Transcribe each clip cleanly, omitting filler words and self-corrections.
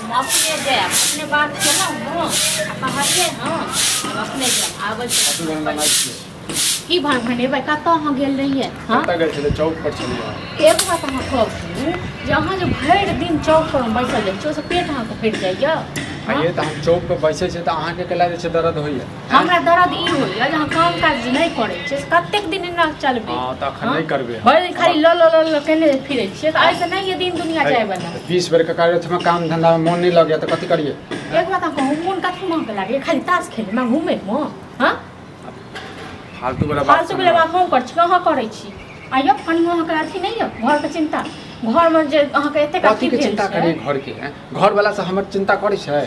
हम अपने जायब, अपने बात केलहुँ हँ आ कहलियै हँ, हम अपने जायब। आबै छी की भन भनेबै? कतऽ अहाँ गेल रहियै? हँ, कतऽ गेल छलियै? चौक पर छलियै। एक बात अहाँ कहू जे अहाँ जे भरि दिन चौक पर बैसल जाइ छी, ओहिसँ पेट अहाँके फटि जाइए? ये तऽ हम चौक पर बैसै छियै तऽ अहाँके केला जे छै दर्द होइए? हमरा दर्द ई होइए जे अहाँ काम काज जे नहि करै छियै से कतेक दिन एना चलबै? हँ, तऽ अखन नहि करबै। भरि दिन खाली ल ल ल केने फिरै छियै, तऽ एहिसँ नहि ये दिन दुनिया जायवला। 20 बेर के कार्य हमरा काम धंधामे मोन नहि लगैए तऽ कथी करियै? एक बात अहाँ कहू, मोन कथी अहाँके लागैए? खाली ताश खेलैमे, घूमैमे? हँ, फालतू वाला बात। फालतू वाला बात हम करै छी, अहाँ करै छी? आइयो कनियो अहाँके अथी नहि यऽ घरके चिन्ता? घरमे जे अहाँके एतेक अथी भेल चिन्ता करियै घरके? घरवला से हमर चिन्ता करै छै?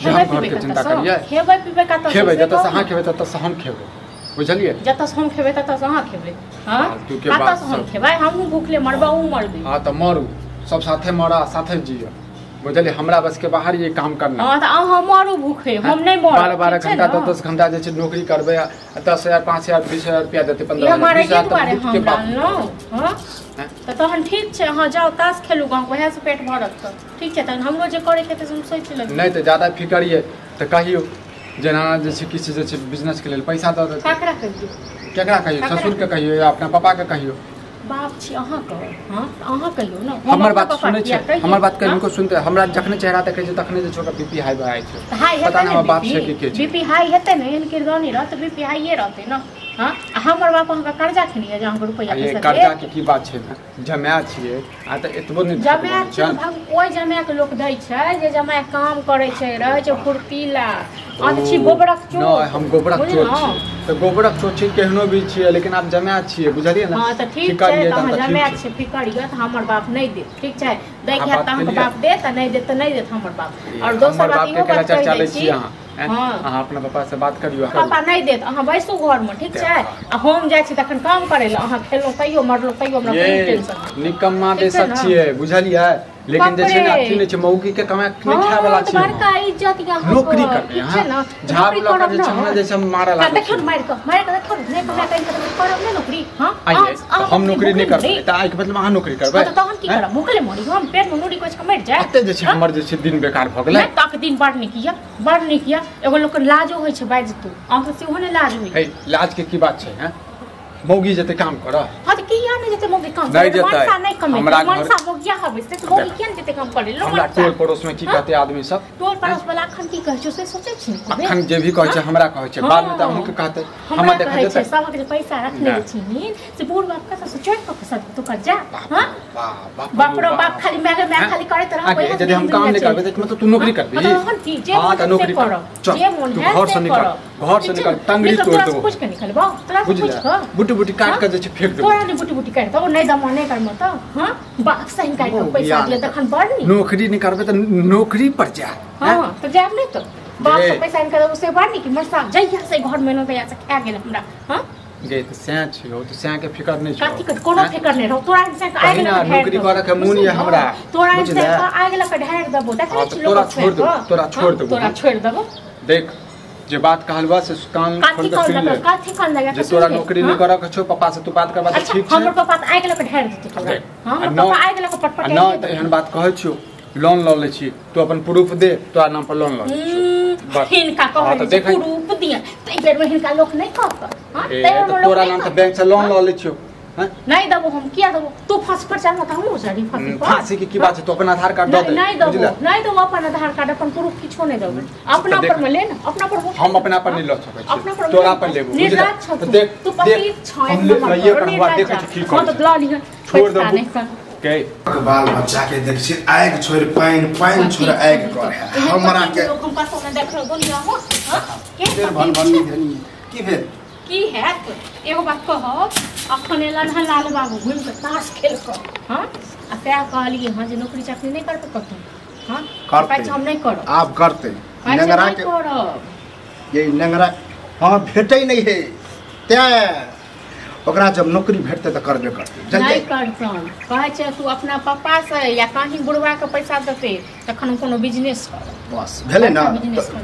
खेबै पीबै चिन्ता करियै? खेबै पीबै कतऽ? खेबै जतऽ से अहाँ खेबै ततऽ से हम खेबै, बुझलियै? जतऽ से हम खेबै ततऽ से अहाँ खेबै। हँ, कतऽ से हम खेबै? हमहूँ भूखले मरबै, अहूँ मरबै। हँ तऽ मरू, सब साथे मरा साथे जियऽ, बुझलियै? हमरा बस के बाहर ये काम करना। हँ तऽ अहाँ मरू भूखे, हम नहि मरब। 12-12 घंटा 10-10 घंटा जे छै नौकरी करबै, 10,000 5,000 20,000 रुपया देतै, 15,000 20,000। हँ तऽ तहन ठीक छै, अहाँ जाउ ताश खेलू, अहाँके वएहसँ पेट भरत तऽ ठीक छै। तहन हमरो जे करैके हेतै से हम सोचि लेबै। नहि तऽ ज्यादा फिकर ये तऽ कहियौ जेना जे छै किछु जे छै बिजनेसके लेल पैसा दऽ देतै। ककरा कहियौ? केकरा कहियौ? ससुरके कहियौ या अपना पापाके कहियौ? बाप छी अहाँके, हँ अहाँ कहियौ ने। हमर बात सुनै छै? हमर बात कहियो सुनते? हमरा जखने चेहरा देखै छै तखने जे छै ओकरा बीपी हाई भऽ जाइ छै। पता नहि हमर बाप छै कि के छै। बीपी हाई हेतै ने, एहन किरदानी रहत तऽ बीपी हाइए रहतै ने। हँ, हमर बाप अहाँके कर्जा खेने यऽ जे अहाँके रुपैआ पैसा? कर्जा के की बात छै ने, जमाए छियै आ तऽ एतबो नहि जमाए छियै। ओहि जमाएके लोक दै छै जे जमाए काम करै छै, रहै छै फुर्तीला। अहाँ तऽ छी गोबरक चोर। नहि, हम गोबरक चोर छी तऽ गोबरक चोर छी, केहनो भी छियै, लेकिन आब जमाए छियै, बुझलियै ने? हँ तऽ ठीक छै, तऽ अहाँ जमाए छियै, फिकर यऽ तऽ हमर बाप नहि देत। ठीक छै, दै हैत तऽ अहाँके बाप देत, आ नहि देत तऽ नहि देत हमर बाप। आओर दोसर बात इहो बात कहि दै छी, अहाँ अपना पापा से बात करियौ। पापा नहि देत, अहाँ बैसू घरमे, ठीक छै? आ हम जाइ छी तखन काम करै लए, अहाँ खेलहुँ तैयो मरलहुँ तैयो हमरा कोनो टेंशन नहि। निकम्मा बेसक छियै, बुझलियै? लेकिन जे छै ने अथी नहि छै, मौगी के कमाय नहि खाय वाला छै। बड़का इज्जत यहाँ नौकरी करबै, अहाँ झाड़ू लऽ कऽ जे छै हमरा जे छै मारऽ लागै। देखियौ मारि कऽ, मारि कऽ देखियौ, नहि कमाय कऽ करब नहि नौकरी? हँ, हम नौकरी नहि करबै तऽ आइके मतलब अहाँ नौकरी करबै? तहन की करब? भूखले मरी हम, पेटमे नूरी कोचि कऽ मरि जायब। एते जे छै हमर जे छै दिन बेकार भऽ गेलै। तक दिन बड़ नीक यऽ, बड़ नीक यऽ। एगो लोकके लाजो होइ छै बाजतो, अहाँके सेहो नहि लाज होइ? लाज के की बात छै? हैं, मौगी जेतै काम करऽ? हँ तऽ किया नहि जेतै मौगी काम? नहि जेतै, मनसा नहि कमेतै, मनसा मौगिया हबै से तऽ मौगी किया नहि जेतै काम करै? हमरा टोल पड़ोस में की कहतै आदमी सब? टोल पड़ोस वाला अखन की कहै छै से सोचै छी? अखन जे भी कहै छै हमरा कहै छै, बाद में तऽ अहूँ के कहतै। हमरा देखै छै सबक जे पैसा रखने छी से बूढ़ बाप कतऽ से चोरि कऽ पैसा तू कर जा। हँ, बाप रो बाप, खाली माय माय खाली करैत रहब। यदि हम काम नहि करबै तऽ मतलब तू नौकरी करबी? तहन की जे मोन से करब, जे मोन है घर से निकल, घर से निकल, टंगड़ी तोड़ देबो। पूछ के निकलबो तोरा? पूछ कऽ बुटी बुटी काट के जे छै फेंक देबो। तोरा नहि बुटी बुटी काटि देबो, नहि दमा नहि करबो तऽ। हँ, बाप सही काटि कऽ पैसा दिए तखन बड़ नीक। नौकरी नहि करबै तऽ नौकरी पर जायब? हँ तऽ जायब नहि तऽ बाप से पैसा निकाल देबो से बड़ नीक। मरसा जहिया से घर में तहिया से खा गेल हमरा। हँ गे तऽ सएह छियौ, तऽ सएह के फिकर नहि छौ? कथी के कोनो फिकर नहि रहौ तोरा? से आगि लग नौकरी करऽ के मोन ये हमरा। तोरा से आगि लग ढारि देबो, देखै छी? तोरा छोड़ देबो, तोरा छोड़ देबो, तोरा छोड़ देबो। देख जे बात कहलबा से कान खोल के सुन ले। कथी कान लगा जे तोरा नौकरी नहि करऽ के छौ, पापा से तू बात करबा तऽ ठीक छै। हमर पापा तऽ आगि लग ढारि देतौ तोरा। हां, हमर पापा आगि लग पटपट। नहि तऽ एहन बात कहै छियौ, लोन लऽ लै छी, तू अपन प्रूफ दे, तोरा नाम पर लोन लऽ लै छियौ। हिनका कहै छै प्रूफ दिअ, तऽ एहि बेर हिनका लोक नहि कहत। हां, तोरा नाम तऽ बैंक से लोन लऽ लै छियौ। नहीं देबो हम, किया देबो? तू फांसी पर चढ़ तऽ हमहूँ चढ़ी फांसी पर। फांसी के की बात छै? तू अपन आधार कार्ड दऽ दे। नहीं देबो, नहीं देबो अपन आधार कार्ड, अपन प्रूफ किछो नहीं देबो। अपना पर में ले ना, अपना पर। हम अपना पर नहीं लऽ सकै छी, तोरा पर लेबो। निर्लाज छ तू, तू पतित छ एक नंबर। लइए कर हुआ, देखै छी की करै। हां तऽ लऽ लिहन, छोड़ देबो के बाल बच्चा के देख छी आगि छोड़ि पानि, पानि छोड़ि आगि करे हमरा के। हम कतौ नहि देखलो दुनिया में। हां, के भन भन धनी की भेल? की हैत? एगो बात कहब, अखन एलन हँ लाल बाबू घुमि कऽ ताश खेल कऽ। हँ, आ तैं कहलियै हँ जे नौकरी चाकरी नहि करबै कतहु? हँ, करतै, हम नहि करब। आब करतै नेंगरा के करब ये नेंगरा। हँ, भेटै नहि है तैं ओकरा जब नौकरी भेटतै तऽ करबे करतै। नहि करतन, कहै छै तू अपना पप्पा से या कहीं बुढ़वा के पैसा देतै तखन हम कोनो बिजनेस करब। बस भेलै ने।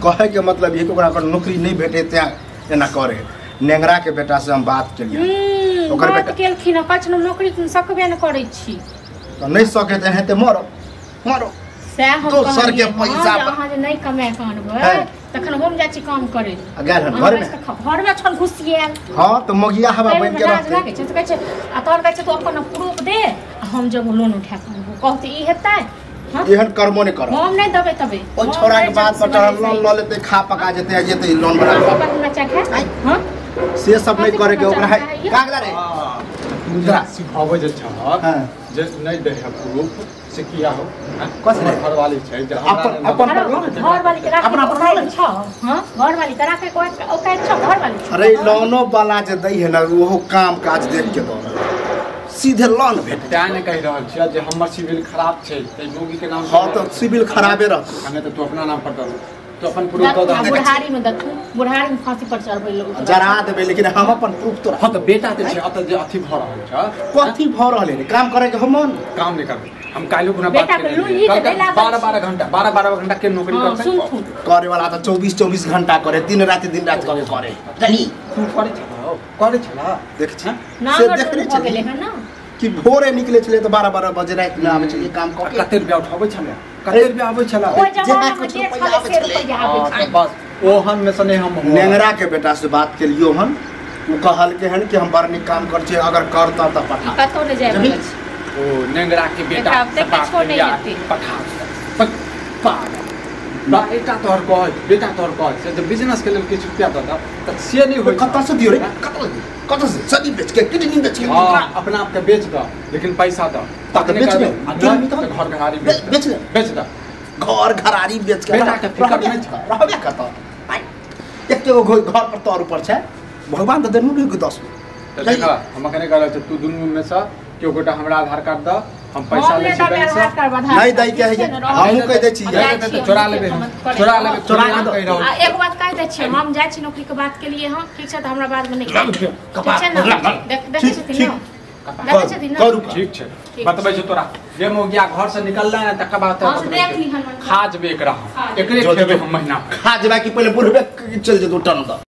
कहै के मतलब ये कि ओकरा अगर नौकरी नहि भेटै तैं एना करे। नेंगरा के बेटा से हम बात केलियै, ओकर बेटा केलखिन, कहै छै नौकरी सकबे नहि करै छी। तऽ नहि सके तऽ एनाहिते मरो मरो। दोसर के पैसा अहाँ जे नहि कमाय के अनबै तखन हम जाइ छी काम करे आ गेल हन घर में, घर में छन घुसियल। हां त मगिया हवा बन के रहतै। लागै छै त कहै छै आ तोहर कहै छै तू अपन प्रूफ दे हम जब लोन उठा के अनबो। कहते ई हेतै? हां एहन कर्मो नहि करब, हम नहि देबै तबे। ओ छोरा के बात पर चढ़ल लोन ल लेतै, खा पका जेतै आ जेतै लोन बना के। हां से सब नहीं करे के ओकरा है का गेला रे तू जरा सिखाबै जे छह जे नहीं दे है प्रूफ से किया हो कस घर वाली छै जे अपन अपन घर वाली के राखे अपना पर छ। हां घर वाली के राखे को ओका छ घर वाली। अरे लोनो वाला जे दै है ना ओहो काम काज देख के दो, सीधे लोन भेट। तें ने कहि रहल छियै जे हमर सिविल खराब छै त मोगी के नाम। हां त सिविल खराबे रह, हमें त तू अपना नाम पर दे, तो अपन प्रूफ दऽ दे। बुढ़ारी में दथु, बुढ़ारी में फांसी पर चढ़बै लोग जरा देबै, लेकिन हम अपन प्रूफ तो। हां त बेटा त छै अत जे अथी भ रहल छ। कथी भ रहल है? काम करे के हम मन काम नहीं करबै हम। काल्हि गुना बात केलियै 12-12 घंटा 12-12 घंटा के नौकरी करतै करे वाला त 24-24 घंटा करे, दिन रात करे करे जानी। तू करे छला करे छला देख छी से देखने छले कि भोरे निकले छले त 12-12 बजे रात में आबै छले काम क के। कते रुपया उठाबै छले, कते रुपया आबै छला? जे कुछ रुपया आबै छले बस ओहन में से नहीं हम। नेंगरा के बेटा से बात केलियो हन, उ कहल के हन कि हम बड़ नीक काम कर छे, अगर करता त पठा। कतो नै जाय बला छै ओ नेंगरा के बेटा पठा पा बेटा तोहर कह, बेटा तोहर कह से जब बिजनेस के लेल किछु रुपया दऽ दऽ त से नहीं होय। कतऽ से दियो रे? कतऽ कतऽ से? सदी बेच के, किडनी बेच के, अपना आप के बेच दऽ लेकिन पैसा दऽ तखने बेच ले। घर घरारी बेच ले, बेच दऽ घर घरारी बेच के। बेटा के फिकर नहीं छ, रहबे कतऽ? एते गो घर पर तोर ऊपर छै, भगवान त देनु के 10 त देखा हम कने कहल छै तू दुनू में से केओ गोटा हमरा आधार कार्ड दऽ, हम पैसा लै छी बैंक से। नहीं दै के है, हमहु कह दै छी चोरा लेबै, चोरा लेबै, चोरा के आ एक बात कह दै छी हम जाइ छी नौकरी के बात के लिए। हां ठीक छै त हमरा बाद में नहीं ठीक छै ना? देख देखै छथिन ना, देखै छथिन ना? ठीक छै बतबै छी तोरा जे मोगिया घर से निकललै ना तकर बाद खा जेबै एकरा, एकरे खेबै हम महीना खा जेबै कि पहिले बुढ़बे चल जेतौ टन द।